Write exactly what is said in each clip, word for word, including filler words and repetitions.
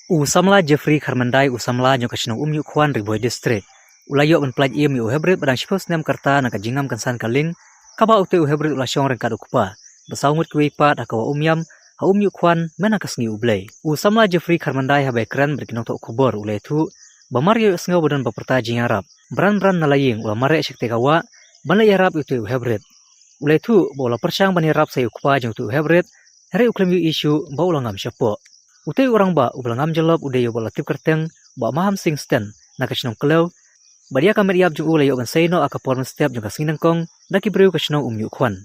U samla Jeffrey Kharmandai, u samla jong ka shnong Umïuhkhwan, Ri Bhoi District, u la ïoh ban pyllait im ïa u heprit ba dang shiphew snem ka rta na ka jingngam kynsan ka lieng, kaba utei u heprit u la shong ryngkat u kpa bad saw ngut kiwei pat ha ka wah Umïam ha Umïuhkhwan mynta ka sngi U Blei. U samla Jeffrey Kharmandai haba ïakren bad ki nongthoh khubor u la ïathuh ba mar ïohsngew ba don ba pyrta jingïarap bran bran na la ïing, u la mareh sha katei ka wah ban leit ïarap ïa utei u heprit. U la ïathuh ba u la pyrshang ban ïarap sa ïa u kpa jong utei u heprit, hynrei u khlem ïohi shuh ba u la ngam shapoh. Utei u rangbah uba la ngam jyllop u dei uba la tip kyrteng Bah Maham Singh Sten, na ka shnong Klew, bad ïa ka met ïap jong u la ïoh ban sei noh ha ka por mynstep jong ka sngi nyngkong da ki briew ka shnong Umïuhkhwan.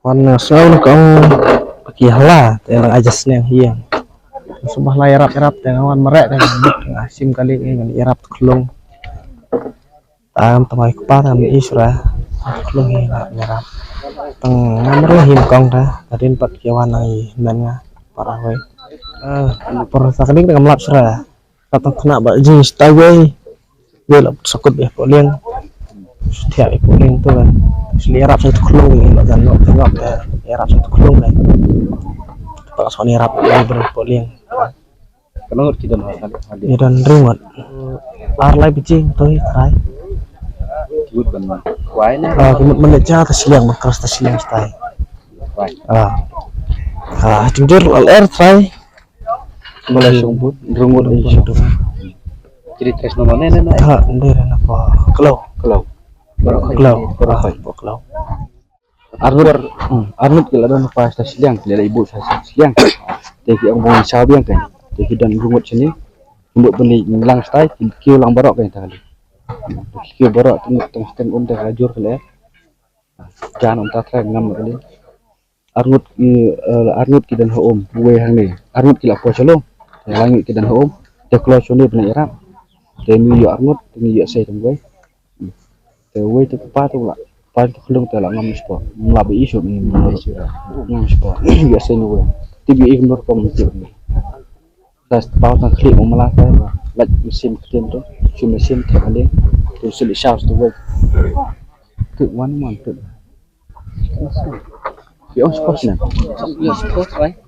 Wan, eh, sngewbha ka ong ba ki hla te la adjust ne hi. Sngewbha hla ïarap ïarap te nga wan mareh te nga sim kali ngan ïarap te khlung. Tam tam ai kpa tam i sura khlung hi ïarap ïarap. Tang nga mareh hi kong ta tadin pat ki wan ai men nga para wei. Eh, por sa kali ngam lap sura. Ka tang khynnah ba jing stai wei. Wei la sukut beh poh liang. Setiap beh poh liang tu kan. Sli ïarap sa tu khlung wei la jan nok tengok ka ïarap sa tu khlung kan. Pak soni ïarap wei ber poh liang. Ka ngut ki don ha, ha, ha. Ki don ri ngut. Ar lai biji tu hi trai. Ki mut ban kwai ne? Ah, ki mut ban leit ja ta sliang, ban kras ta sliang stai. Kwai. Ah. Ah, jingjur al er trai. Mala shong but, ri ngut ri shong tu. Jadi tres nama ne, ne, ne. Ha, ndai re na pa. Klau. Klau. Klau. Klau. Klau. Arngut, hmm, arngut ki la don pa sa sliang, ki la ibu sa sliang. Te ki ong bong sa biang kan. Te ki don ri ngut sini. Mbut beli lang stai, ki, ki lang barok kan ta kali. Ki barok teng teng teng um ta jur kali. Jan um ta tra ngam kali. Arngut ki, eh, arngut ki don ha um, wei hangne. Arngut ki la poi shalom. Te la ngut ki don ha um. Te klo shone bna ïarap. Te ngi ïoh arngut, te ngi ïoh sei tang wei. Te wei te kpa te la. Pa te khlung te la ngam spot. Ngam la ba i shop ni ngam spot. Ïoh sei ni wei. Te bi i kum dur kom ti. Das pau tang khlieh u mala kai ba. Lait mesin ktien tu. Shu mesin te kali. Tu sili shaus tu wei. Tu wan wan tu. Ki ong sports ne? Ïa sports, right?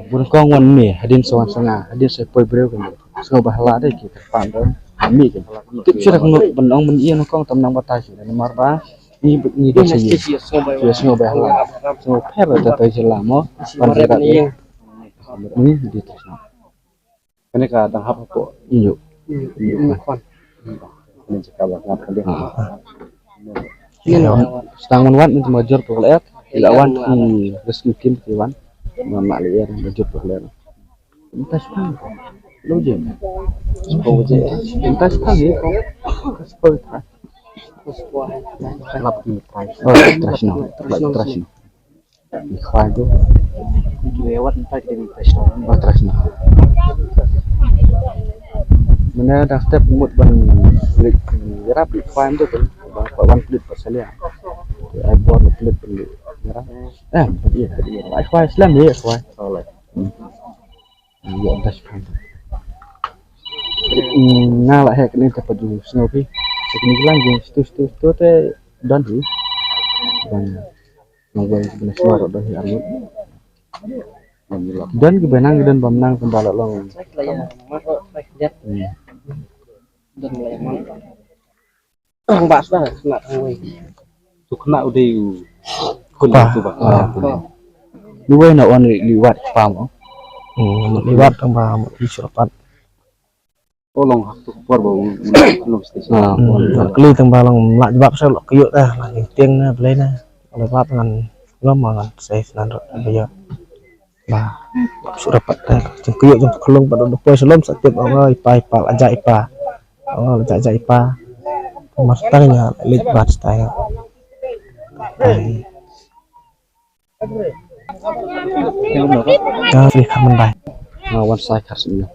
Bun kong wan mih, hadien sa wan sa nga, hadien sa poi briew kan. Sngewbha la dei ki kyrpang dei. Mih kan. Tip shuh da kong ban ong ban ïa kong tam nang batai shuh. Namar ba ngi, ngi dei shuh. Shuh sngewbha la. Sngewbha pher da tai shuh la mo. Ban shuh da ni. Ni di tu shuh. Kane ka dang hap hapoh. Ïu. Ïu. Kane jaka ba ngap kane. Ah. Ïu. Stang man wan mynta ma jur pek leh. Ila wan ki rescue team ki wan. Ma ma leh ma jur pek leh. Mynta spa. Lo je. Spa je. Mynta spa je ko. Spa je. Lap ni trai. Oh, trai sno. Trai sno. Khwai tu. Ki wei wat nta ki dei pressure. Ba trust na. Mane da step mut ban lik yarap lik khwai tu kan. Ba ba wan plit ba salia. Ai bor lik plit ban lik yarap. Eh, iya, iya. Ai khwai slem iya khwai. Alright. Hmm. Iya, das kan. Hmm, nga la hek ni ta padu snow pi. Sekni lang jing stu stu stu te don hi. Ban Nang bai kena suara dah ya alut. Don ki benang, don bamnang, tembala long. Hmm. Orang bas dah kena tang wei. Tu kena udah u. Kun tu bah. Ah. Ni wei na wan li-, liwat pam. Hmm, liwat tang ba i surapat. Oh, long hak tu por ba long station. Ah, hmm. Kali tang ba long lak jawab sa lak kayuk dah, lak tiang na, belai na. Kalau jawab ngan ngam ngan safe nan rot kayuk. Bah. Sura pat te jong kyu jong khlung pat da poi shalom sa tip ong i pa i pa la ja i pa. Ong la ja ja i pa. Mar tang ïa leit bat style. Ai. Ka ri kha mandai. Nga wan sai khar sini.